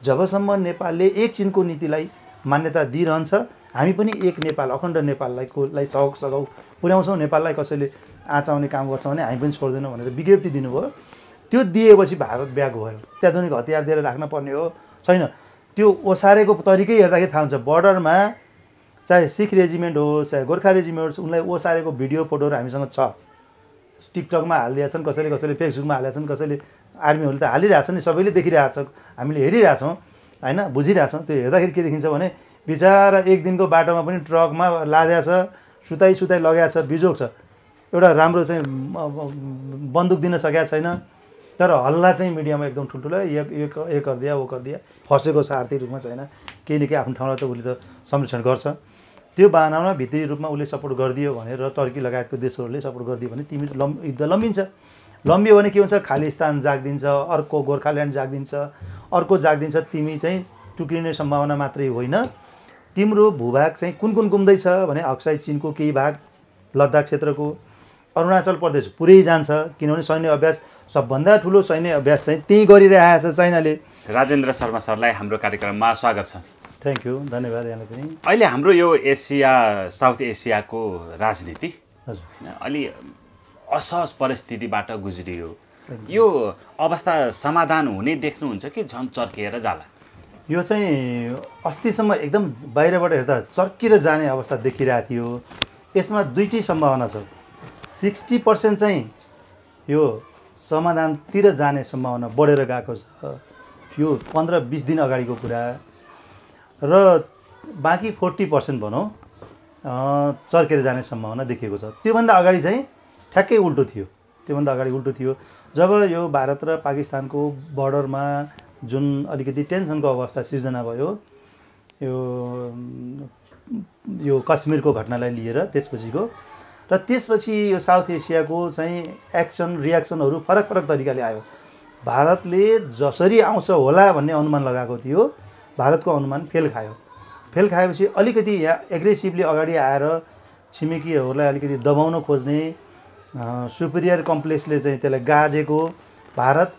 जबसम्म नेपालले एक चिनको नीतिलाई मान्यता दिइरहन्छ, हामी पनि एक नेपाल, अखण्ड नेपाललाई सघाउ पुर्याउँछौँ, नेपाललाई कसैले आँचाउने काम गर्छ भने हामी पनि छोड्दैनौँ भनेर विज्ञप्ति दिनुभयो। त्यो दिएपछि भारत ब्याक भयो। अत्याधुनिक हतियार दिएर राख्न पर्ने हो छैन। त्यो ओसारेको तरिकै हेर्दाखेरि थाहा हुन्छ। बर्डरमा चाहे सिख रेजिमेन्ट होस्, चाहे गोर्खा रेजिमेन्ट होस्, उनलाई ओसारेको भिडियो फोटोहरू हामीसँग छ। टिकटकमा हालिदिएका छन्, कसैले फेसबुकमा हालेका छन्, कसैले आर्मीहरूले त हालिरहेछन् नि, सबैले देखिरहेको छ, हामीले हेरिरहेछौँ होइन, बुझिरहेछौँ। त्यो हेर्दाखेरि के देखिन्छ भने बिचारा एक दिनको बाटोमा पनि ट्रकमा लादेको छ, सुताइ लगाएको छ, बिजोग छ, एउटा राम्रो चाहिँ बन्दुक दिन सकेको छैन। तर हल्ला चाहिँ मिडियामा एकदम ठुल्ठुलो ये कर दिया वो कर दिया, फसेको छ आर्थिक रूपमा छैन, केही न केही आफ्नो ठाउँलाई त उसले त संरक्षण गर्छ। त्यो बाहनामा भित्री रूपमा उसले सपोर्ट गरिदियो भनेर टर्की लगायतको देशहरूले सपोर्ट गरिदियो भने तिमी युद्ध लम्बिन्छ। लम्बियो भने के हुन्छ, खालिस्तान जागिदिन्छ, अर्को गोर्खाल्यान्ड जागिदिन्छ, अर्को जागिदिन्छ। तिमी चाहिँ टुक्रिने सम्भावना मात्रै होइन, तिम्रो भूभाग चाहिँ कुन गुम्दैछ भने अक्साई चीनको केही भाग, लद्दाख क्षेत्रको, अरुणाचल प्रदेश पुरै जान्छ। किनभने सैन्य अभ्यास, सबभन्दा ठुलो सैन्य अभ्यास चाहिँ त्यहीँ गरिरहेको छ चाइनाले। राजेन्द्र शर्मा सरलाई हाम्रो कार्यक्रममा स्वागत छ। थ्याङ्क यू, धन्यवाद यहाँलाई पनि। अहिले हाम्रो यो एसिया, साउथ एसियाको राजनीति अलि असहज परिस्थितिबाट गुज्रियो। यो अवस्था समाधान हुने देख्नुहुन्छ कि झन् चर्किएर जाला? यो चाहिँ अस्तिसम्म एकदम बाहिरबाट हेर्दा चर्किएर जाने अवस्था देखिरहेको थियो। यसमा दुईटै सम्भावना छ। 60% चाहिँ यो समाधानतिर जाने सम्भावना बढेर गएको छ, यो 15-20 दिन अगाडिको कुरा, र बाँकी 40% भनौँ चर्केर जाने सम्भावना देखिएको छ। त्योभन्दा अगाडि चाहिँ ठ्याक्कै उल्टो थियो। त्योभन्दा अगाडि उल्टो थियो जब यो भारत र पाकिस्तानको बर्डरमा जुन अलिकति टेन्सनको अवस्था सिर्जना भयो यो कश्मीरको घटनालाई लिएर त्यसपछिको, र त्यसपछि यो साउथ एसियाको चाहिँ एक्सन रियाक्सनहरू फरक तरिकाले आयो। भारतले जसरी आउँछ होला भन्ने अनुमान लगाएको थियो, भारतको अनुमान फेल खायो। फेल खाएपछि अलिकति यहाँ एग्रेसिभली अगाडि आएर छिमेकीहरूलाई अलिकति दबाउन खोज्ने सुपेरियर कम्प्लेक्सले चाहिँ त्यसलाई गाजेको भारत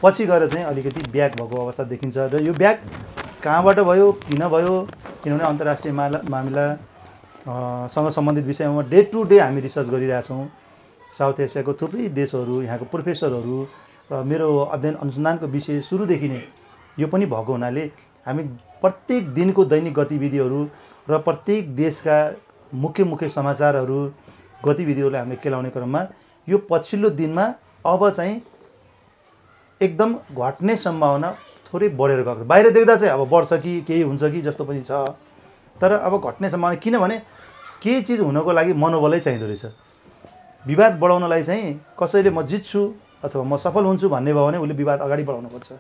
पछि गएर चाहिँ अलिकति ब्याक भएको अवस्था देखिन्छ। र यो ब्याक कहाँबाट भयो, किन भयो? किनभने अन्तर्राष्ट्रिय मामिलासँग सम्बन्धित विषयमा डे टु डे हामी रिसर्च गरिरहेछौँ। साउथ एसियाको थुप्रै देशहरू, यहाँको प्रोफेसरहरू र मेरो अध्ययन अनुसन्धानको विषय सुरुदेखि नै यो पनि भएको हुनाले हामी प्रत्येक दिनको दैनिक गतिविधिहरू र प्रत्येक देशका मुख्य समाचारहरू, गतिविधिहरूलाई हामीले केलाउने क्रममा यो पछिल्लो दिनमा अब चाहिँ एकदम घट्ने सम्भावना थोरै बढेर गएको। बाहिर देख्दा चाहिँ अब बढ्छ कि केही हुन्छ कि जस्तो पनि छ, तर अब घट्ने सम्भावना, किनभने केही चिज हुनको लागि मनोबलै चाहिँदो रहेछ। विवाद बढाउनलाई चाहिँ कसैले म जित्छु अथवा म सफल हुन्छु भन्ने भयो भने उसले विवाद अगाडि बढाउनुपर्छ।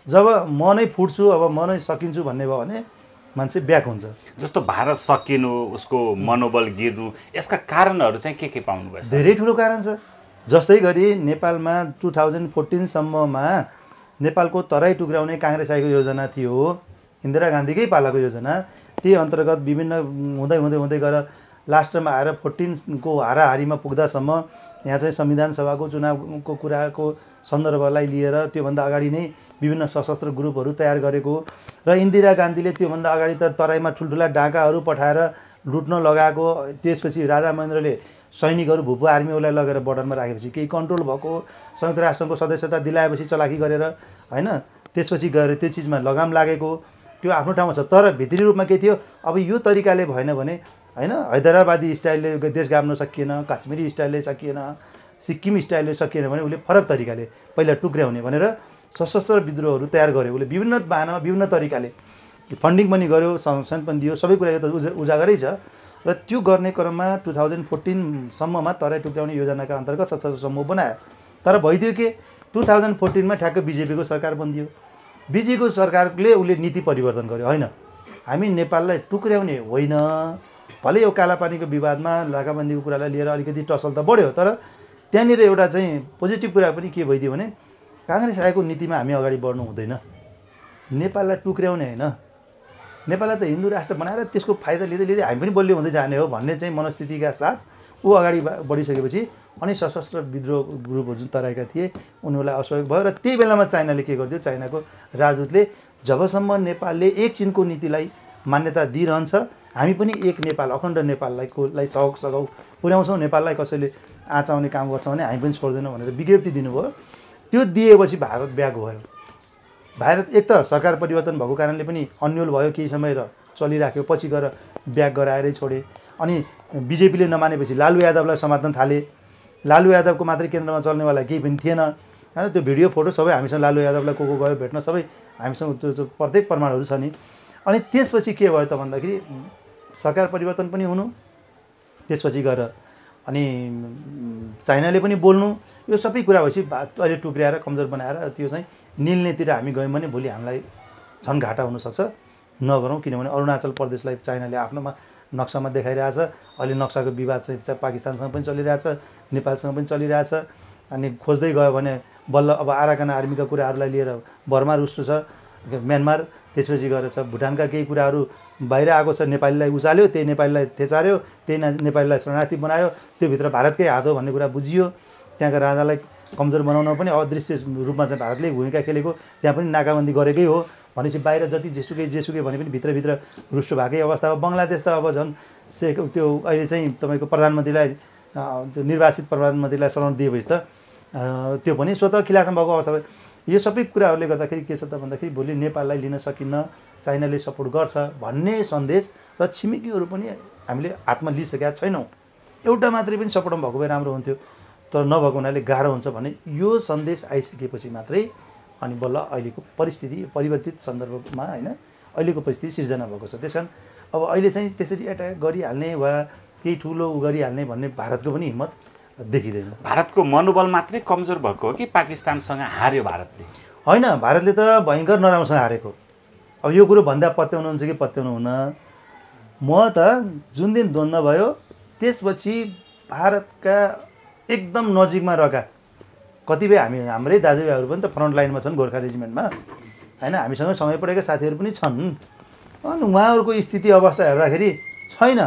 जब म नै फुट्छु, अब म नै सकिन्छु भन्ने भयो भने मान्छे ब्याक हुन्छ। जस्तो भारत सकिनु, उसको मनोबल गिर्नु, यसका कारणहरू चाहिँ के पाउनुभयो? धेरै ठुलो कारण छ। जस्तै गरी नेपालमा 2014 सम्ममा नेपालको तराई टुक्राउने काङ्ग्रेस आएको योजना थियो, इन्दिरा गान्धीकै पालाको योजना। त्यही अन्तर्गत विभिन्न हुँदै गएर लास्टमा आएर 14 को हाराहारीमा पुग्दासम्म यहाँ चाहिँ संविधान सभाको चुनावको कुराको सन्दर्भलाई लिएर त्योभन्दा अगाडि नै विभिन्न सशस्त्र ग्रुपहरू तयार गरेको, र इन्दिरा गान्धीले त्योभन्दा अगाडि त तराईमा ठुल्ठुला डाँकाहरू पठाएर लुट्न लगाएको। त्यसपछि राजा महेन्द्रले सैनिकहरू, भुपु आर्मीहरूलाई लगेर बर्डरमा राखेपछि केही कन्ट्रोल भएको, संयुक्त राष्ट्रको सदस्यता दिलाएपछि चलाकी गरेर होइन, त्यसपछि गएर त्यो चिजमा लगाम लागेको, त्यो आफ्नो ठाउँमा छ। तर भित्री रूपमा के थियो, अब यो तरिकाले भएन भने होइन, हैदराबादी स्टाइलले देश गाभ्न सकिएन, काश्मीरी स्टाइलले सकिएन, सिक्किम स्टाइलले सकिएन भने उसले फरक तरिकाले पहिला टुक्र्याउने भनेर सशस्त्र विद्रोहहरू तयार गर्यो। उसले विभिन्न बाहनामा विभिन्न तरिकाले फन्डिङ पनि गर्यो, संरक्षण पनि दियो, सबै कुरा यो त उजागरै छ। र त्यो गर्ने क्रममा 2014 सम्ममा तराई टुक्र्याउने योजनाका अन्तर्गत सशस्त्र समूह बनायो। तर भइदियो के 2014 मा ठ्याक्क बिजेपीको सरकार बनिदियो। बिजेपीको सरकारले उसले नीति परिवर्तन गर्यो। होइन, हामी नेपाललाई टुक्र्याउने होइन, भले यो कालापानीको विवादमा नाकाबन्दीको कुरालाई लिएर अलिकति टसल त बढ्यो, तर त्यहाँनिर एउटा चाहिँ पोजिटिभ कुरा पनि के भइदियो भने काङ्ग्रेस आएको नीतिमा हामी अगाडि बढ्नु हुँदैन, नेपाललाई टुक्र्याउने होइन, नेपाललाई त हिन्दू राष्ट्र बनाएर त्यसको फाइदा लिँदै लिँदै हामी पनि बलियो हुँदै जाने हो भन्ने चाहिँ मनस्थितिका साथ ऊ अगाडि बढिसकेपछि अनि सशस्त्र विद्रोह ग्रुपहरू जुन तराईका थिए उनीहरूलाई असहयोग भयो र त्यही बेलामा चाइनाले के गरिदियो चाइनाको राजदूतले जबसम्म नेपालले एक चिनको नीतिलाई मान्यता दिइरहन्छ हामी पनि एक नेपाल अखण्ड नेपाललाई सघाउ पुर्याउँछौँ नेपाललाई कसैले आँचाउने काम गर्छ भने हामी पनि छोड्दैनौँ भनेर विज्ञप्ति दिनुभयो त्यो दिएपछि भारत ब्याक भयो भारत एक त सरकार परिवर्तन भएको कारणले पनि अन्यल भयो केही समय र चलिराख्यो पछि गएर ब्याक गराएरै छोडे अनि बिजेपीले नमानेपछि लालु यादवलाई समात्न थाले लालु यादवको मात्रै केन्द्रमा चल्नेवाला केही पनि थिएन होइन त्यो भिडियो फोटो सबै हामीसँग लालु यादवलाई को गयो भेट्न सबै हामीसँग त्यो प्रत्येक प्रमाणहरू छ नि अनि त्यसपछि के भयो त भन्दाखेरि सरकार परिवर्तन पनि हुनु त्यसपछि गएर अनि चाइनाले पनि बोल्नु यो सबै कुरा भएपछि अहिले टुक्र्याएर कमजोर बनाएर त्यो चाहिँ निल्नेतिर हामी गयौँ भने भोलि हामीलाई झन् घाटा हुनसक्छ नगरौँ किनभने अरुणाचल प्रदेशलाई चाइनाले आफ्नोमा नक्सामा देखाइरहेछ अहिले नक्साको विवाद चाहिँ पाकिस्तानसँग पनि चलिरहेछ नेपालसँग पनि चलिरहेछ अनि खोज्दै गयो भने बल्ल अब आराकाना आर्मीका कुराहरूलाई लिएर बर्मा रुष्ट छ म्यानमार त्यसपछि गएर छ भुटानका केही कुराहरू बाहिर आएको छ नेपालीलाई उचाल्यो त्यही नेपालीलाई थेचार्यो त्यही नेपालीलाई शरणार्थी बनायो त्योभित्र भारतकै हात हो भन्ने कुरा बुझियो त्यहाँका राजालाई कमजोर बनाउन पनि अदृश्य रूपमा चाहिँ भारतले भूमिका खेलेको त्यहाँ पनि नाकाबन्दी गरेकै हो भनेपछि बाहिर जति जेसुकै भने पनि भित्रभित्र रुष्ट भएकै अवस्था हो बङ्गलादेश त अब झन् त्यो अहिले चाहिँ तपाईँको प्रधानमन्त्रीलाई त्यो निर्वाचित प्रधानमन्त्रीलाई शरण दिएपछि त त्यो पनि स्वतः खिलाफमा भएको अवस्था भयो यो सबै कुराहरूले गर्दाखेरि के छ त भन्दाखेरि भोलि नेपाललाई लिन सकिन्न चाइनाले सपोर्ट गर्छ भन्ने सन्देश र छिमेकीहरू पनि हामीले हातमा लिइसकेका छैनौँ एउटा मात्रै पनि सपोर्टमा भएको भए राम्रो हुन्थ्यो तर नभएको हुनाले गाह्रो हुन्छ भने यो सन्देश आइसकेपछि मात्रै अनि बल्ल अहिलेको परिस्थिति परिवर्तित सन्दर्भमा होइन अहिलेको परिस्थिति सिर्जना भएको छ त्यस कारण अब अहिले चाहिँ त्यसरी एट्याक गरिहाल्ने वा केही ठुलो गरिहाल्ने भन्ने भारतको पनि हिम्मत देखिँदैन भारतको मनोबल मात्रै कमजोर भएको हो कि पाकिस्तानसँग हार्यो भारतले होइन भारतले त भयङ्कर नराम्रोसँग हारेको अब यो कुरो भन्दा पत्याउनुहुन्छ कि पत्याउनु हुन म त जुन दिन द्वन्द्व भयो त्यसपछि भारतका एकदम नजिकमा रहेका कतिपय हाम्रै दाजुभाइहरू पनि त फ्रन्ट लाइनमा छन् गोर्खा रेजिमेन्टमा होइन हामीसँग सँगै पढेका साथीहरू पनि छन् अनि उहाँहरूको स्थिति अवस्था हेर्दाखेरि छैन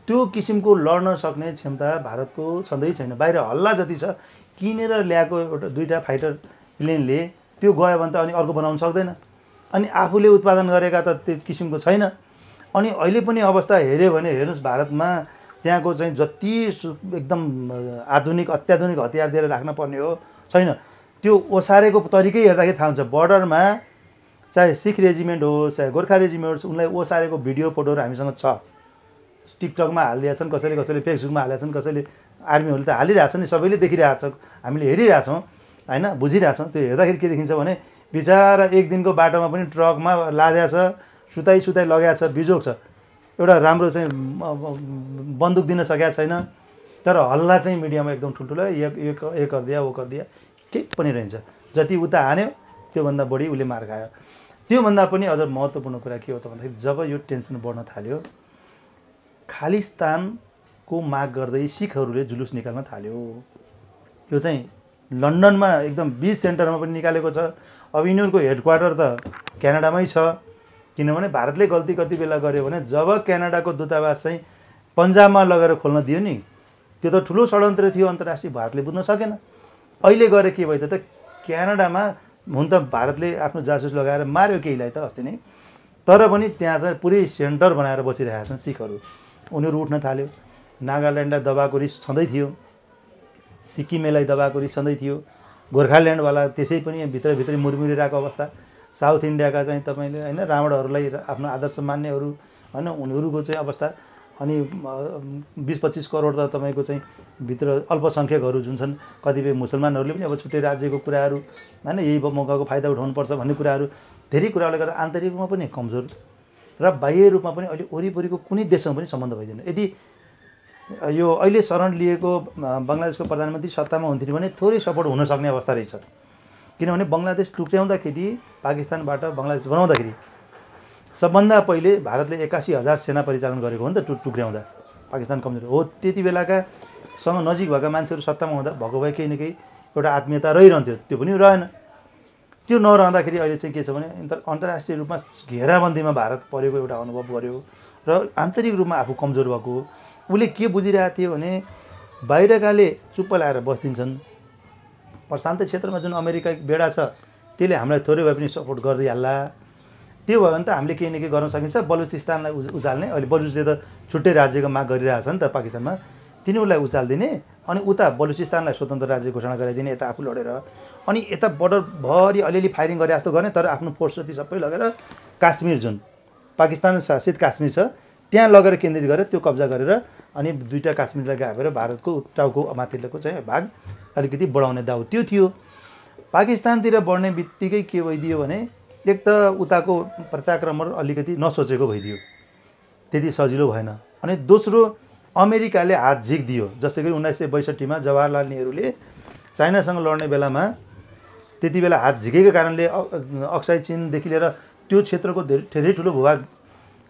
त्यो किसिमको लड्न सक्ने क्षमता भारतको छँदै छैन बाहिर हल्ला जति छ किनेर ल्याएको एउटा दुईवटा फाइटर प्लेनले त्यो गयो भने त अनि अर्को बनाउन सक्दैन अनि आफूले उत्पादन गरेका त त्यो किसिमको छैन अनि अहिले पनि अवस्था हेऱ्यो भने हेर्नुहोस् भारतमा त्यहाँको चाहिँ जति एकदम आधुनिक अत्याधुनिक हतियार दिएर राख्न पर्ने हो छैन त्यो ओसारेको तरिकै हेर्दाखेरि थाहा हुन्छ बर्डरमा चाहे सिख रेजिमेन्ट होस् चाहे गोर्खा रेजिमेन्ट होस् उनलाई ओसारेको भिडियो फोटोहरू हामीसँग छ टिकटकमा हालिदिएका छन् कसैले फेसबुकमा हालेका छन् कसैले आर्मीहरूले त हालिरहेछन् नि सबैले देखिरहेको छ हामीले हेरिरहेछौँ होइन बुझिरहेछौँ त्यो हेर्दाखेरि के देखिन्छ भने बिचारा एक दिनको बाटोमा पनि ट्रकमा लादिया छ सुताइ लगाएको छ बिजोग छ एउटा राम्रो चाहिँ बन्दुक दिन सकेका छैन तर हल्ला चाहिँ मिडियामा एकदम ठुल्ठुलो ये कर दिया वो कर दिया केही पनि रहन्छ जति उता हान्यो त्योभन्दा बढी उसले मार खायो त्योभन्दा पनि अझ महत्त्वपूर्ण कुरा के हो त भन्दाखेरि जब यो टेन्सन बढ्न थाल्यो खालिस्तानको माग गर्दै सिखहरूले जुलुस निकाल्न थाल्यो यो चाहिँ लन्डनमा एकदम बीच सेन्टरमा पनि निकालेको छ अब यिनीहरूको हेडक्वार्टर त क्यानाडामै छ किनभने भारतले गल्ती कति बेला गर्यो भने जब क्यानाडाको दूतावास चाहिँ पन्जाबमा लगेर खोल्न दियो नि त्यो त ठुलो षड्यन्त्र थियो अन्तर्राष्ट्रिय भारतले बुझ्न सकेन अहिले गएर के भयो त क्यानाडामा हुन त भारतले आफ्नो जासुस लगाएर मार्यो केहीलाई त अस्ति नै तर पनि त्यहाँ चाहिँ पुरै सेन्टर बनाएर बसिरहेका छन् सिखहरू उनीहरू उठ्न थाल्यो नागाल्यान्डलाई दबाएको रिस छँदै थियो सिक्किमेलाई दबाएको रिस छँदै थियो गोर्खाल्यान्डवाला त्यसै पनि भित्रभित्रै मुरमुरिरहेको अवस्था साउथ इन्डियाका चाहिँ तपाईँले होइन रावणहरूलाई आफ्नो आदर्श मान्नेहरू होइन उनीहरूको चाहिँ अवस्था अनि 20-25 करोड त तपाईँको चाहिँ भित्र अल्पसङ्ख्यकहरू जुन छन् कतिपय मुसलमानहरूले पनि अब छुट्टै राज्यको कुराहरू होइन यही मौकाको फाइदा उठाउनुपर्छ भन्ने कुराहरू धेरै कुराहरूले गर्दा आन्तरिक रूपमा पनि कमजोर र बाह्य रूपमा पनि अहिले वरिपरिको कुनै देशसँग पनि सम्बन्ध भइदिएन यदि यो अहिले शरण लिएको बङ्गलादेशको प्रधानमन्त्री सत्तामा हुन्थ्यो भने थोरै सपोर्ट हुन सक्ने अवस्था रहेछ किनभने बङ्गलादेश टुक्र्याउँदाखेरि पाकिस्तानबाट बङ्गलादेश बनाउँदाखेरि सबभन्दा पहिले भारतले 81,000 सेना परिचालन गरेको हो नि त टुक्र्याउँदा पाकिस्तान कमजोर हो त्यति बेलाका सँग नजिक भएका मान्छेहरू सत्तामा हुँदा भएको भए केही न केही एउटा आत्मीयता रहिरहन्थ्यो त्यो पनि रहेन त्यो नरहँदाखेरि अहिले चाहिँ के छ भने अन्तर्राष्ट्रिय रूपमा घेराबन्दीमा भारत परेको एउटा अनुभव गर्यो र आन्तरिक रूपमा आफू कमजोर भएको उसले के बुझिरहेको थियो भने बाहिरकाले चुप्प लाएर बस्दिन्छन्, प्रशान्त क्षेत्रमा जुन अमेरिका बेडा छ त्यसले हामीलाई थोरै भए पनि सपोर्ट गरिहाल्ला, त्यो भयो भने त हामीले केही न केही गर्न सकिन्छ। बलुचिस्तानलाई उचाल्ने, अहिले बलुचले त छुट्टै राज्यको माग गरिरहेछ नि त पाकिस्तानमा, तिनीहरूलाई उचालिदिने अनि उता बलुचिस्तानलाई स्वतन्त्र राज्य घोषणा गराइदिने, यता आफू लडेर अनि यता बर्डरभरि अलिअलि फायरिङ गरे जस्तो गर्ने, तर आफ्नो फोर्स जति सबै लगेर काश्मीर जुन पाकिस्तान शासित काश्मीर छ त्यहाँ लगेर केन्द्रित गरेर त्यो कब्जा गरेर अनि दुईवटा काश्मीरलाई गाभेर भारतको टाउको माथिल्लोको चाहिँ भाग अलिकति बढाउने दाउ त्यो थियो। पाकिस्तानतिर बढ्ने बित्तिकै के भइदियो भने एक त उताको प्रत्याक्रमण अलिकति नसोचेको भइदियो, त्यति सजिलो भएन। अनि दोस्रो अमेरिकाले हात झिकिदियो, जस्तै गरी 1962 जवाहरलाल नेहरूले चाइनासँग लड्ने बेलामा त्यति बेला हात झिकेको कारणले अक्साई चीनदेखि लिएर त्यो क्षेत्रको धेरै ठुलो भूभाग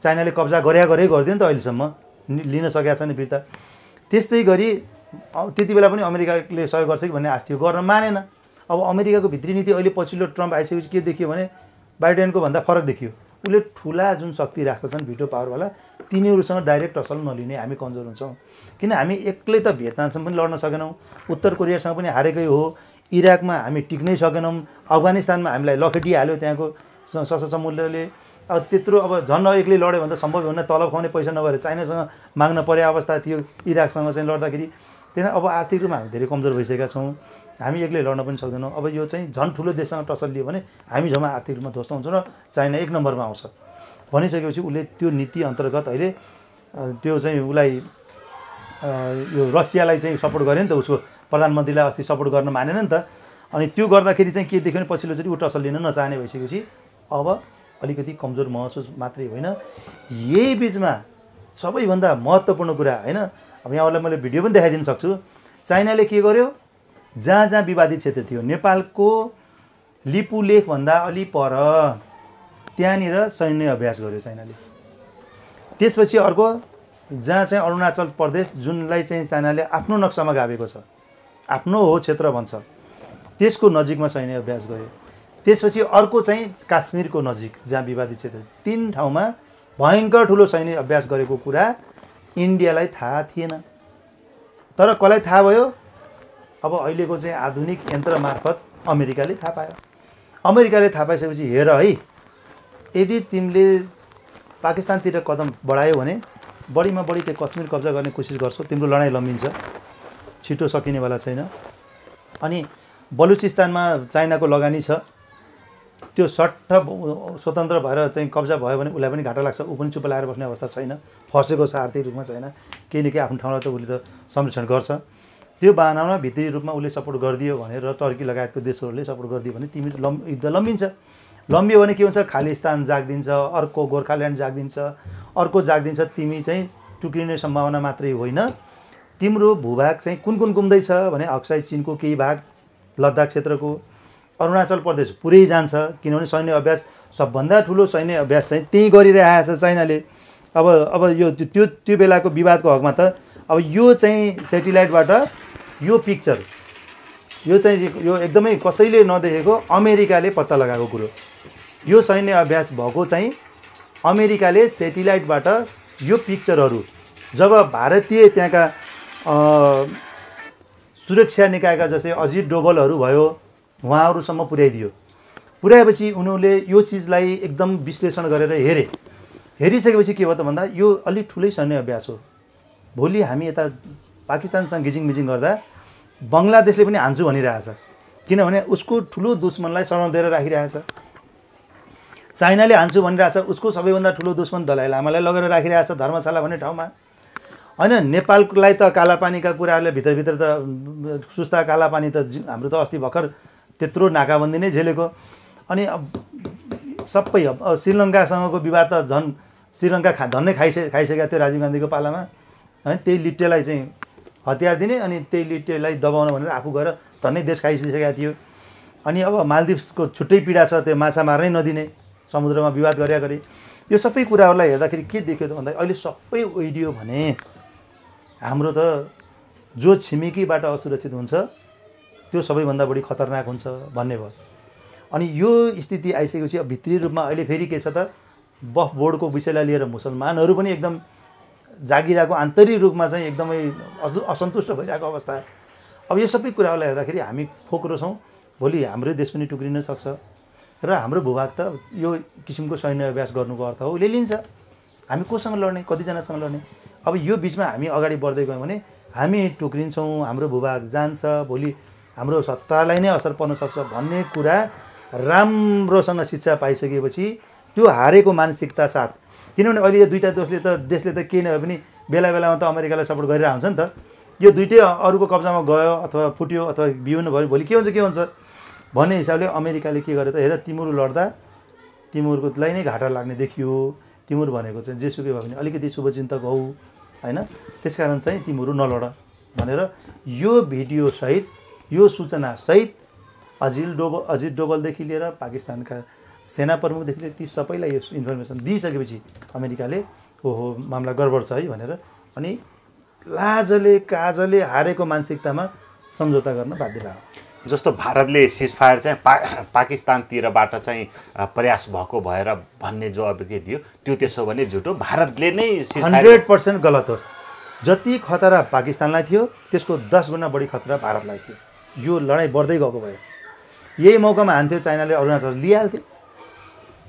चाइनाले कब्जा गरे गरिदियो नि त, अहिलेसम्म लिन सकेका छैन फिर्ता। त्यस्तै गरी त्यति बेला पनि अमेरिकाले सहयोग गर्छ कि भन्ने आश थियो, गर्न मानेन। अब अमेरिकाको भित्री नीति अहिले पछिल्लो ट्रम्प आइसकेपछि के देखियो भने बाइडेनको भन्दा फरक देखियो। उसले ठुला जुन शक्ति राख्दछन् भिटो पावरवाला, तिनीहरूसँग डाइरेक्ट असल नलिने, हामी कमजोर हुन्छौँ। किन हामी एक्लै त भियतनामसँग पनि लड्न सकेनौँ, उत्तर कोरियासँग पनि हारेकै हो, इराकमा हामी टिक्नै सकेनौँ, अफगानिस्तानमा हामीलाई लखेटिहाल्यो त्यहाँको सशस्त्र मूल्यले। अब त्यत्रो अब झन् एक्लै लड्यो भने त सम्भव हुन, तलब खुवाउने पैसा नभएर चाइनासँग माग्न परे अवस्था थियो इराकसँग चाहिँ लड्दाखेरि। त्यही अब आर्थिक रूपमा हामी धेरै कमजोर भइसकेका छौँ, हामी एक्लै लड्न पनि सक्दैनौँ। अब यो चाहिँ झन् ठुलो देशसँग टसल लियो भने हामी जम्मा आर्थिक रूपमा ध्वस्त हुन्छौँ र चाइना 1 नम्बरमा आउँछ भनिसकेपछि उसले त्यो नीति अन्तर्गत अहिले त्यो चाहिँ उसलाई यो रसियालाई चाहिँ सपोर्ट गर्यो नि त, उसको प्रधानमन्त्रीलाई अस्ति सपोर्ट गर्न मानेन नि त। अनि त्यो गर्दाखेरि चाहिँ के देख्यो भने पछिल्लोचोटि ऊ टसल लिन नचाहने भइसकेपछि अब अलिकति कमजोर महसुस मात्रै होइन, यही बिचमा सबैभन्दा महत्त्वपूर्ण कुरा होइन, अब यहाँहरूलाई मैले भिडियो पनि देखाइदिन सक्छु। चाइनाले के गर्यो, जहाँ जहाँ विवादित क्षेत्र थियो, नेपालको लिपुलेखभन्दा अलि पर त्यहाँनिर सैन्य अभ्यास गर्यो चाइनाले। त्यसपछि अर्को जहाँ चाहिँ अरुणाचल प्रदेश जुनलाई चाहिँ चाइनाले आफ्नो नक्सामा गाभेको छ, आफ्नो हो क्षेत्र भन्छ, त्यसको नजिकमा सैन्य अभ्यास गर्यो। त्यसपछि अर्को चाहिँ काश्मीरको नजिक जहाँ विवादित क्षेत्र, 3 ठाउँमा भयङ्कर ठुलो सैन्य अभ्यास गरेको कुरा इन्डियालाई थाहा थिएन। तर कसलाई थाहा भयो, अब अहिलेको चाहिँ आधुनिक यन्त्र मार्फत अमेरिकाले थाहा पायो। अमेरिकाले थाहा पाइसकेपछि हेर है, यदि तिमीले पाकिस्तानतिर कदम बढायो भने बढीमा बढी त्यो कश्मीर कब्जा गर्ने कोसिस गर्छौ, तिम्रो लडाइँ लम्बिन्छ, छिटो सकिनेवाला छैन। अनि बलुचिस्तानमा चाइनाको लगानी छ, त्यो सट्ट स्वतन्त्र भएर चाहिँ कब्जा भयो भने उसलाई पनि घाटा लाग्छ, ऊ पनि चुप लाएर बस्ने अवस्था छैन, फसेको छ आर्थिक रूपमा छैन, केही न केही आफ्नो ठाउँलाई त उसले त संरक्षण गर्छ। त्यो बाहनामा भित्री रूपमा उसले सपोर्ट गरिदियो भनेर टर्की लगायतको देशहरूले सपोर्ट गरिदियो भने तिमी युद्ध लम्बिन्छ। लम्बियो भने के हुन्छ, खालिस्तान जागिदिन्छ, अर्को गोर्खाल्यान्ड जागिदिन्छ, अर्को जागिदिन्छ, तिमी चाहिँ टुक्रिने सम्भावना मात्रै होइन, तिम्रो भूभाग चाहिँ कुन कुन गुम्दैछ भने अक्साई चीनको केही भाग, लद्दाख क्षेत्रको, अरुणाचल प्रदेश पुरै जान्छ, किनभने सैन्य अभ्यास सबभन्दा ठुलो सैन्य अभ्यास चाहिँ त्यहीँ गरिरहेको छ चाइनाले। अब यो त्यो बेलाको विवादको हकमा त अब यो चाहिँ सेटेलाइटबाट यो पिक्चर, यो चाहिँ यो एकदमै कसैले नदेखेको अमेरिकाले पत्ता लगाएको कुरो, यो सैन्य अभ्यास भएको चाहिँ अमेरिकाले सेटेलाइटबाट यो पिक्चरहरू जब भारतीय त्यहाँका सुरक्षा निकायका जस्तै अजित डोभलहरू भयो उहाँहरूसम्म पुर्याइदियो। पुर्याएपछि उनीहरूले यो चिजलाई एकदम विश्लेषण गरेर हेरिसकेपछि के भयो त भन्दा यो अलिक ठुलै सैन्य अभ्यास हो। भोलि हामी यता पाकिस्तानसँग गिजिङ गर्दा बङ्गलादेशले पनि हान्छु भनिरहेछ, किनभने उसको ठुलो दुश्मनलाई शरण दिएर राखिरहेछ। चाइनाले हान्छु भनिरहेछ, उसको सबैभन्दा ठुलो दुश्मन दलाई लामालाई लगेर राखिरहेछ धर्मशाला भन्ने ठाउँमा। होइन, नेपाललाई त कालापानीका कुराहरूले भित्रभित्र त सुस्ता कालापानी त हाम्रो त अस्ति भर्खर त्यत्रो नाकाबन्दी नै झेलेको। अनि सबै श्रीलङ्कासँगको विवाद त झन् श्रीलङ्का धन्नै खाइसकेका थियो राजीव गान्धीको पालामा, है, त्यही लिट्टेलाई चाहिँ हतियार दिने अनि त्यही लिट्टेलाई दबाउन भनेर आफू गएर धन्नै देश खाइसकेका थियो। अनि अब मालदिभ्सको छुट्टै पीडा छ, त्यो माछा मार्नै नदिने, समुद्रमा विवाद गरे। यो सबै कुराहरूलाई हेर्दाखेरि के देख्यो त भन्दा अहिले सबै ओइडियो भने हाम्रो त जो छिमेकीबाट असुरक्षित हुन्छ त्यो सबैभन्दा बढी खतरनाक हुन्छ भन्ने भयो। अनि यो स्थिति आइसकेपछि अब भित्री रूपमा अहिले फेरि के छ त, वक्फ बोर्डको विषयलाई लिएर मुसलमानहरू पनि एकदम जागिरहेको, आन्तरिक रूपमा चाहिँ एकदमै असन्तुष्ट भइरहेको अवस्था। अब यो सबै कुराहरूलाई हेर्दाखेरि हामी फोक्रो छौँ, भोलि हाम्रो देश पनि टुक्रिन सक्छ र हाम्रो भूभाग त यो किसिमको सैन्य अभ्यास गर्नुको अर्थ हो उसले लिन्छ। हामी कोसँग लड्ने, कतिजनासँग लड्ने? अब यो बिचमा हामी अगाडि बढ्दै गयौँ भने हामी टुक्रिन्छौँ, हाम्रो भूभाग जान्छ, भोलि हाम्रो सत्तालाई नै असर पर्न सक्छ भन्ने कुरा राम्रोसँग शिक्षा पाइसकेपछि त्यो हारेको मानसिकता साथ, किनभने अहिले यो दुईवटा देशले त केही नभए पनि बेला बेलामा त अमेरिकालाई सपोर्ट गरिरहेको हुन्छ नि त। यो दुइटै अरूको कब्जामा गयो अथवा फुट्यो अथवा विभिन्न भयो, भोलि के हुन्छ भन्ने हिसाबले अमेरिकाले के गर्यो त, हेर तिमुर लड्दा तिमुरकोलाई नै घाटा लाग्ने देखियो, तिमुर भनेको चाहिँ जेसुकै भए पनि अलिकति शुभचिन्तक हौ होइन, त्यसकारण चाहिँ तिमीहरू नलड भनेर यो भिडियोसहित, यो सूचनासहित अजित डोभलदेखि लिएर पाकिस्तानका सेना प्रमुखदेखि लिएर ती सबैलाई यो इन्फर्मेसन दिइसकेपछि अमेरिकाले ओहो मामला गडबड छ है भनेर अनि लाजले काजले हारेको मानसिकतामा सम्झौता गर्न बाध्य भयो। जस्तो भारतले सिजफायर चाहिँ पाकिस्तानतिरबाट चाहिँ प्रयास भएको भएर भन्ने जो अभिव्यक्ति दियो त्यो त्यसो भने झुटो, भारतले नै 100% गलत हो। जति खतरा पाकिस्तानलाई थियो त्यसको 10 गुणा बढी खतरा भारतलाई थियो। यो लडाइँ बढ्दै गएको भए यही मौकामा हान्थ्यो चाइनाले अरुणाचल लिइहाल्थ्यो,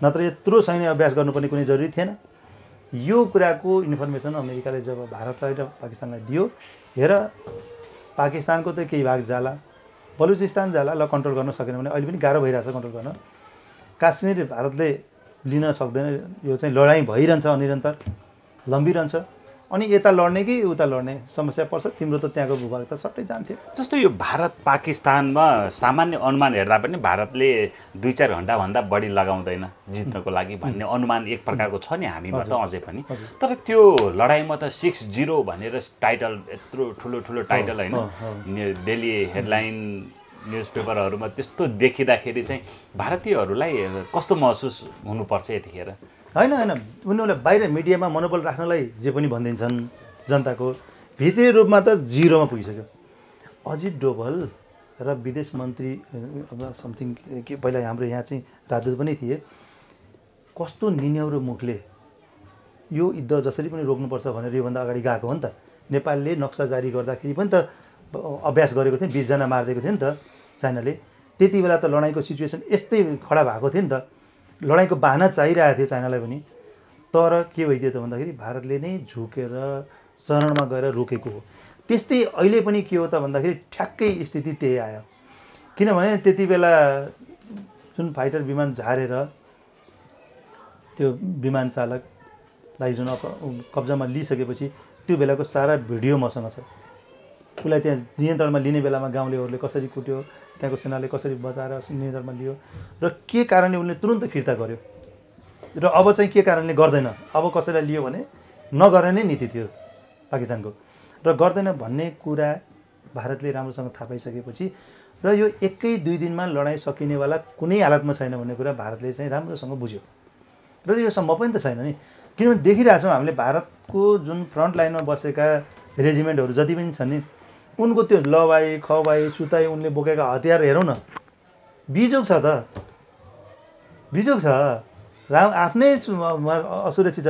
नत्र यत्रो सैन्य अभ्यास गर्नुपर्ने कुनै जरुरी थिएन। यो कुराको इन्फर्मेसन अमेरिकाले जब भारतलाई र पाकिस्तानलाई दियो, हेर पाकिस्तानको त केही भाग जाला, बलुचिस्तान जाला, ल कन्ट्रोल गर्न सकेन भने अहिले पनि गाह्रो भइरहेछ कन्ट्रोल गर्न। काश्मीर भारतले लिन सक्दैन, यो चाहिँ लडाइँ भइरहन्छ, निरन्तर लम्बिरहन्छ। अनि यता लड्ने कि उता लड्ने समस्या पर्छ, तिम्रो त त्यहाँको भूभाग त सट्टै जान्थ्यो। जस्तो यो भारत पाकिस्तानमा सामान्य अनुमान हेर्दा पनि भारतले 2-4 घन्टाभन्दा बढी लगाउँदैन जित्नको लागि भन्ने अनुमान एक प्रकारको छ नि हामीमा त अझै पनि। तर त्यो लडाइँमा त 6-0 भनेर टाइटल, यत्रो ठुलो टाइटल होइन, डेली हेडलाइन न्युजपेपरहरूमा त्यस्तो देखिँदाखेरि चाहिँ भारतीयहरूलाई कस्तो महसुस हुनुपर्छ यतिखेर? होइन उनीहरूले बाहिर मिडियामा मनोबल राख्नलाई जे पनि भनिदिन्छन्, जनताको भित्री रूपमा त 0मा पुगिसक्यो। अजित डोभल र विदेश मन्त्री समथिङ के पहिला हाम्रो यहाँ चाहिँ राजदूत पनि थिए, कस्तो निन्याउरो मुखले यो युद्ध जसरी पनि रोक्नुपर्छ भनेर योभन्दा अगाडि गएको हो नि त। नेपालले नक्सा जारी गर्दाखेरि पनि त अभ्यास गरेको थियो, 20 जना मारिदिएको थियो नि त चाइनाले। त्यति बेला त लडाइँको सिचुएसन यस्तै खडा भएको थियो नि त, लडाइँको बाहना चाहिरहेको थियो चाइनालाई पनि। तर के भइदियो त भन्दाखेरि भारतले नै झुकेर शरणमा गएर रोकेको हो। त्यस्तै अहिले पनि के हो त भन्दाखेरि ठ्याक्कै स्थिति त्यही आयो। किनभने त्यति बेला जुन फाइटर विमान झारेर त्यो विमान चालकलाई जुन कब्जामा लिइसकेपछि त्यो बेलाको सारा भिडियो मसँग छ। उसलाई त्यहाँ नियन्त्रणमा लिने बेलामा गाउँलेहरूले कसरी कुट्यो, त्यहाँको सेनाले कसरी बचाएर नियन्त्रणमा लियो र के कारणले उनले तुरुन्त फिर्ता गर्यो र अब चाहिँ के कारणले गर्दैन, अब कसैलाई लियो भने नगर्ने नै नीति थियो पाकिस्तानको र गर्दैन भन्ने कुरा भारतले राम्रोसँग थाहा पाइसकेपछि र यो 1-2 दिनमा लडाइँ सकिनेवाला कुनै हालतमा छैन भन्ने कुरा भारतले चाहिँ राम्रोसँग बुझ्यो र यो सम्भव पनि त छैन नि। किनभने देखिरहेछौँ हामीले भारतको जुन फ्रन्ट लाइनमा बसेका रेजिमेन्टहरू जति पनि छन् नि, उनको त्यो लवाई खवाई सुताई उनले बोकेका हतियार हेरौँ न, बिजोग छ त, बिजोग छ, आफ्नै असुरक्षित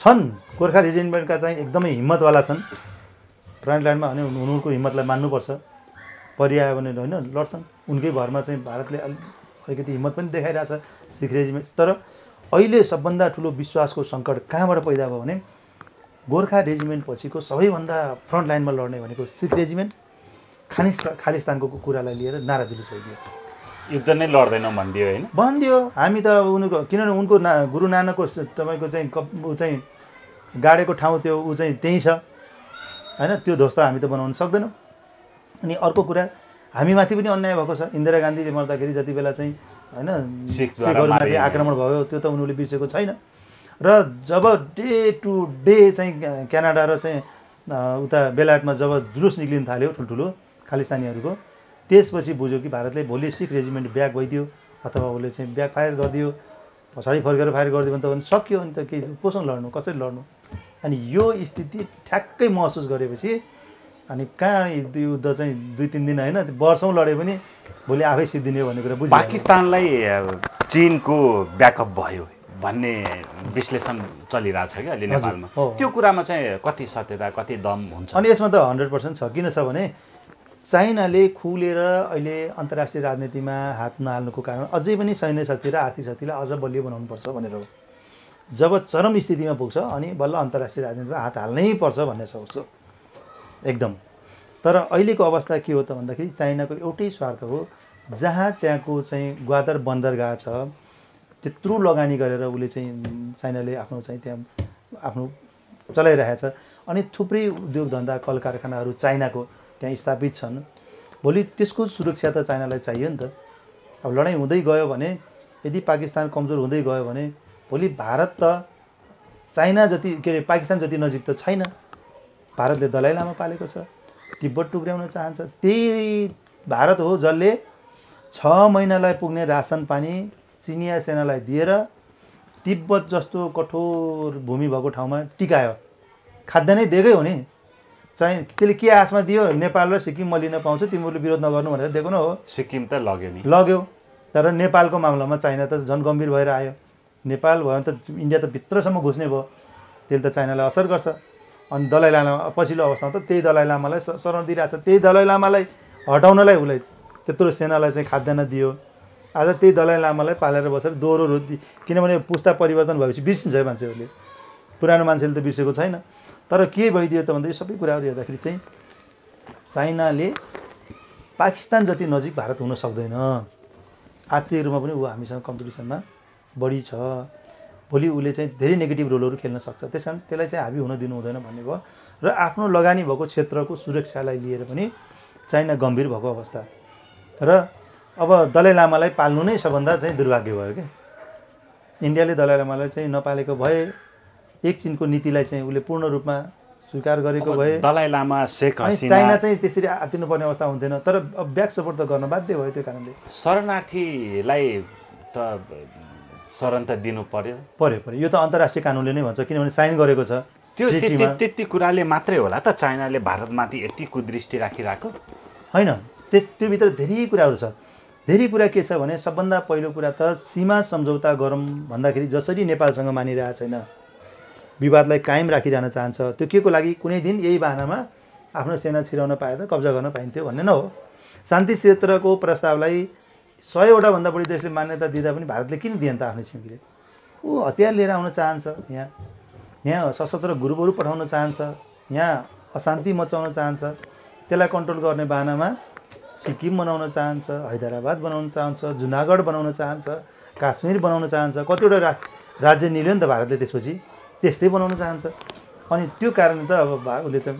छन्। गोर्खा रेजिमेन्टका चाहिँ एकदमै हिम्मतवाला छन्, फ्रन्ट लाइनमा भने उनीहरूको हिम्मतलाई मान्नुपर्छ। परिआयो भने होइन लड्छन्, उनकै भरमा चाहिँ भारतले अलिकति हिम्मत पनि देखाइरहेछ सिख रेजिमेन्ट। तर अहिले सबभन्दा ठुलो विश्वासको सङ्कट कहाँबाट पैदा भयो भने गोर्खा रेजिमेन्ट पछिको सबैभन्दा फ्रन्ट लाइनमा लड्ने भनेको सिख रेजिमेन्ट खालिस्तानको कुरालाई लिएर नारा जुलुस भइदियो, युद्ध नै लड्दैनौँ भनिदियो होइन, भनिदियो। हामी त उनीको किनभने उनको गुरु नानकको तपाईँको चाहिँ ऊ चाहिँ गाडेको ठाउँ त्यो ऊ चाहिँ त्यहीँ छ होइन, त्यो ध्वस्त हामी त बनाउन सक्दैनौँ। अनि अर्को कुरा हामीमाथि पनि अन्याय भएको छ। इन्दिरा गान्धीले मर्दाखेरि जति बेला चाहिँ होइन सिखहरूमाथि आक्रमण भयो त्यो त उनीहरूले बिर्सेको छैन। र जब डे टु डे चाहिँ क्यानाडा र चाहिँ उता बेलायतमा जब जुलुस निक्लिन थाल्यो ठुल्ठुलो खालिस्तानीहरूको, त्यसपछि बुझ्यो कि भारतले भोलि सिख रेजिमेन्ट ब्याक भइदियो अथवा उसले चाहिँ ब्याक फायर गरिदियो, पछाडि फर्केर फायर गरिदियो भने त सक्यो। अनि त केही कोसँग लड्नु, कसरी लड्नु? अनि यो स्थिति ठ्याक्कै महसुस गरेपछि अनि कहाँ युद्ध चाहिँ 2-3 दिन होइन वर्षौँ लडे पनि भोलि आफै सिद्धिने हो भन्ने कुरा बुझ्यो। पाकिस्तानलाई चीनको ब्याकअप भयो भन्ने विश्लेषण चलिरहेछ कि अहिले नेपालमा, त्यो कुरामा चाहिँ कति सत्यता कति दम हुन्छ? अनि यसमा त 100% छ। किन छ भने चाइनाले खुलेर अहिले अन्तर्राष्ट्रिय राजनीतिमा हात नहाल्नुको कारण अझै पनि सैन्य शक्ति र आर्थिक शक्तिलाई अझ बलियो बनाउनुपर्छ भनेर हो। जब चरम स्थितिमा पुग्छ अनि बल्ल अन्तर्राष्ट्रिय राजनीतिमा हात हाल्नै पर्छ भन्ने छ उसको एकदम। तर अहिलेको अवस्था के हो त भन्दाखेरि चाइनाको एउटै स्वार्थ हो, जहाँ त्यहाँको चाहिँ ग्वादर बन्दरगाह छ त्यत्रो लगानी गरेर उसले चाहिँ चाइनाले आफ्नो चाहिँ त्यहाँ आफ्नो चलाइरहेको छ। अनि थुप्रै उद्योग धन्दा कल कारखानाहरू चाइनाको त्यहाँ स्थापित छन्। भोलि त्यसको सुरक्षा त चाइनालाई चाहियो नि त। अब लडाइँ हुँदै गयो भने, यदि पाकिस्तान कमजोर हुँदै गयो भने भोलि भारत त चाइना जति के अरे पाकिस्तान जति नजिक त छैन। भारतले दलाई लामा पालेको छ, तिब्बत टुक्र्याउन चाहन्छ। त्यही भारत हो जसले 6 महिनालाई पुग्ने रासन पानी चिनिया सेनालाई दिएर तिब्बत जस्तो कठोर भूमि भएको ठाउँमा टिकायो। खाद्यान्नै दिएकै हो नि। चाहिँ त्यसले के आशमा दियो, नेपाल र सिक्किम म लिन पाउँछु तिमीहरूले विरोध नगर्नु भनेर दिएको न हो। सिक्किम त लग्यो नि, लग्यो। तर नेपालको मामलामा चाइना त झन् गम्भीर भएर आयो। नेपाल भयो भने त इन्डिया त भित्रसम्म घुस्ने भयो, त्यसले त चाइनालाई असर गर्छ। अनि दलाई लामा पछिल्लो अवस्थामा त त्यही दलाई लामालाई शरण दिइरहेछ। त्यही दलाई लामालाई हटाउनलाई उसलाई त्यत्रो सेनालाई चाहिँ खाद्यान्न दियो। आज त्यही दलाई लामालाई पालेर बसेर दोहोरो रोटी, किनभने पुस्ता परिवर्तन भएपछि बिर्सिन्छ मान्छेहरूले, पुरानो मान्छेले त बिर्सेको छैन। तर के भइदियो त भन्दाखेरि सबै कुराहरू हेर्दाखेरि चाहिँ चाइनाले पाकिस्तान जति नजिक भारत हुन सक्दैन। आर्थिक रूपमा पनि ऊ हामीसँग कम्पिटिसनमा बढी छ। भोलि उसले चाहिँ धेरै नेगेटिभ रोलहरू खेल्न सक्छ। त्यस कारण त्यसलाई चाहिँ हाबी हुन दिनु हुँदैन भन्ने भयो। र आफ्नो लगानी भएको क्षेत्रको सुरक्षालाई लिएर पनि चाइना गम्भीर भएको अवस्था। र अब दलाई लामालाई पाल्नु नै सबभन्दा चाहिँ दुर्भाग्य भयो क्या। इन्डियाले दलाई लामालाई चाहिँ नपालेको भए, एक चिनको नीतिलाई चाहिँ उसले पूर्ण रूपमा स्वीकार गरेको भए दलाई लामा शेख हसिना चाइना चाहिँ त्यसरी आत्तिनुपर्ने अवस्था हुन्थेन। तर ब्याक सपोर्ट त गर्न बाध्य भयो। त्यो कारणले शरणार्थीलाई त शरण त दिनु पर्यो। यो त अन्तर्राष्ट्रिय कानुनले नै भन्छ, किनभने साइन गरेको छ। त्यति कुराले मात्रै होला त चाइनाले भारतमाथि यति कुदृष्टि राखिरहेको? होइन, त्योभित्र धेरै कुराहरू छ। धेरै कुरा के छ भने सबभन्दा पहिलो कुरा त सीमा सम्झौता गरौँ भन्दाखेरि जसरी नेपालसँग मानिरहेको छैन, विवादलाई कायम राखिरहन चाहन्छ, त्यो के को लागि? कुनै दिन यही बाहनामा आफ्नो सेना छिराउन पाए त कब्जा गर्न पाइन्थ्यो भन्ने न हो। शान्ति क्षेत्रको प्रस्तावलाई 100 वटा भन्दा बढी देशले मान्यता दिँदा पनि भारतले किन दिएन त? आफ्नो छिमेकीले ऊ हतियार लिएर आउन चाहन्छ, यहाँ सशस्त्र ग्रुपहरू पठाउन चाहन्छ, यहाँ अशान्ति मचाउन चाहन्छ। त्यसलाई कन्ट्रोल गर्ने बाहनामा सिक्किम बनाउन चाहन्छ, हैदराबाद बनाउन चाहन्छ, जुनागढ बनाउन चाहन्छ, काश्मीर बनाउन चाहन्छ। कतिवटा राज्य निल्यो नि त भारतले, त्यसपछि त्यस्तै बनाउन चाहन्छ। अनि त्यो कारणले त अब उसले त